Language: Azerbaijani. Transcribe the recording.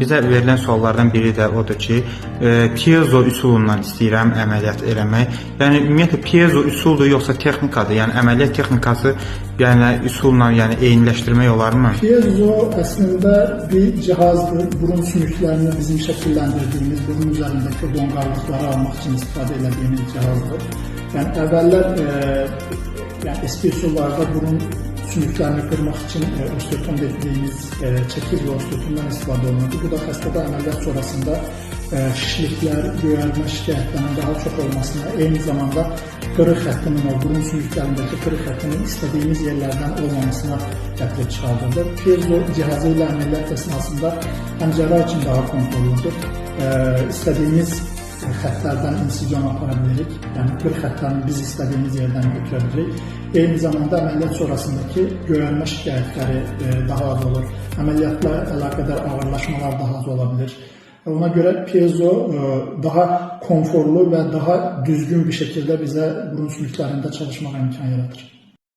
Bizə verilən suallardan biri də odur ki, piezo üsulundan istəyirəm əməliyyat eləmək. Yəni ümumiyyətlə piezo üsuldur yoxsa texnikadır? Yəni əməliyyat texnikası, yəni üsulla, yəni eyniləşdirmək olarmı? Piezo əslində bir cihazdır. Burun sümüklərini bizim şəkilləndirdiyimiz, burun üzərindəki donqarlıqları almaq üçün istifadə elədiyimiz cihazdır. Yəni əvvəllər yəni eski üsullarda burun sümüklərini qırmaq üçün osteotom dediyimiz çəkic və osteotomdan istifadə olunurdu. Bu da xəstədə əməliyyat sonrasında şişliklər, göyərmə şikayətlərinin daha çox olmasına, eyni zamanda qırıq xəttinin, o burun sümüklərindəki qırıq xəttinin istədiyimiz yerlərdən olmamasına gətirib çıxardırdı. Piezo cihazı ilə əməliyyat əsnasında həm cərrah üçün daha komforludur. İstədiyimiz xəttlərdən insizion apara bilirik. Yəni qırıq xəttlərini biz istədiyimiz yerdən götürə bilirik. Eyni zamanda əməliyyat sonrasındakı göyərmə şikayətləri daha az olur. Əməliyyatla əlaqədar ağırlaşmalar daha az ola bilir. Ona görə piezo daha komforlu və daha düzgün bir şəkildə bizə burun sümüklərində çalışmağa imkan yaradır.